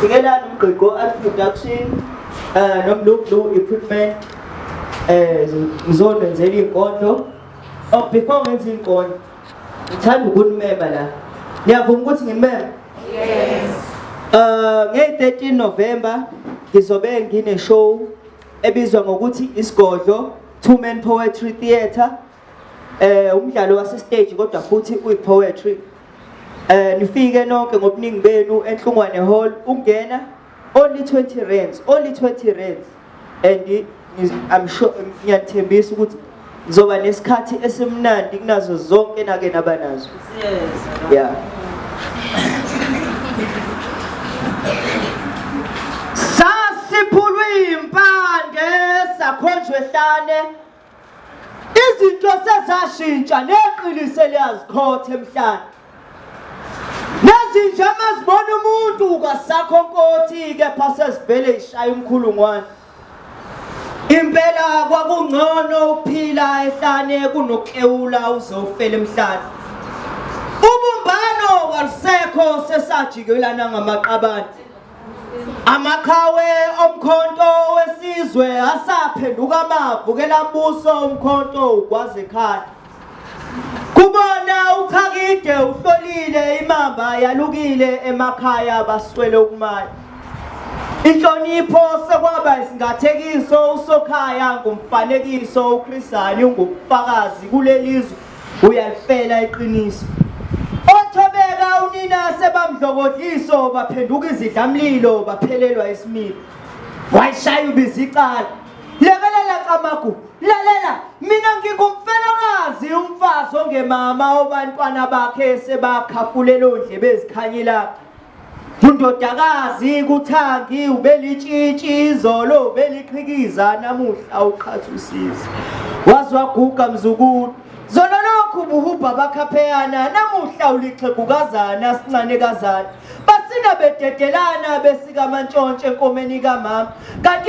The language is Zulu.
Sikelani umgqiqo Art Production noMlunglu Equipment ngizonenzela iy'nkondlo. Oh, before ngenza iy'nkondlo ngithanda ukunimema la. Niyavuma ukuthi nginimeme? Yes. Ngeyi-13 November ngizobe ngine show ebizwa ngokuthi Isigodlo Two Man Poetry Theatre. Umdlalo wase stage kodwa futhi uyi poetry. Nifike nonke ngobuningi benu eNhlungwane Hall, ungena only 20 rands, only 20 rands. And I'm sure ngiyanithembisa ukuthi nizoba nesikhathi esimnandi kunazo zonke nake naba nazo. Yes. Yeah. Sasiphulwe impande sakhonjwe ehlane. Izinto sezashintsha neqiniso liyazikhotha emhlane. Nezinja mazibona umuntu kasakho nkothi kepha sezivele ishaya umkhulungwane. Impela kwakungcono ukuphila ehlane kunoklewula uze ufele emhlane. Ubumbano kalusekho sesajikelana ngamaqabane. Amaqhawe omkhonto wesizwe asaphenduka amavukela mbuso umkhonto ugwaza ekhaya. Kubona uchakide uhlolile imamba yalukile emakhaya baswele ukumaya. Inhlonipho sekwaba isingathekiso usokhaya ngumfanekiso uChris Hani ungubufakazi kulelizwe uyalifela iqiniso. Othobeka unina sebamdlokodliso baphenduka izidlamlilo baphelelwa isimilo. Wayishaya ubiza icala. Lekelela Camagu, lalela mina ngingumfelokazi umfazi ongemama obantwana bakhe sebakhafulela ondlebe ezikhanyela. Undodakazi kuthangi ubelitshitshi izolo ubeliqhikiza namuhla uqhatha usizi. Wazwaguga mzukulu. Zolo lokhu buhubha bakhapheyana namuhla ulixhegukazana sincanekazana. Basina bededelana besika mantshontshe enkomeni kamama. Kanti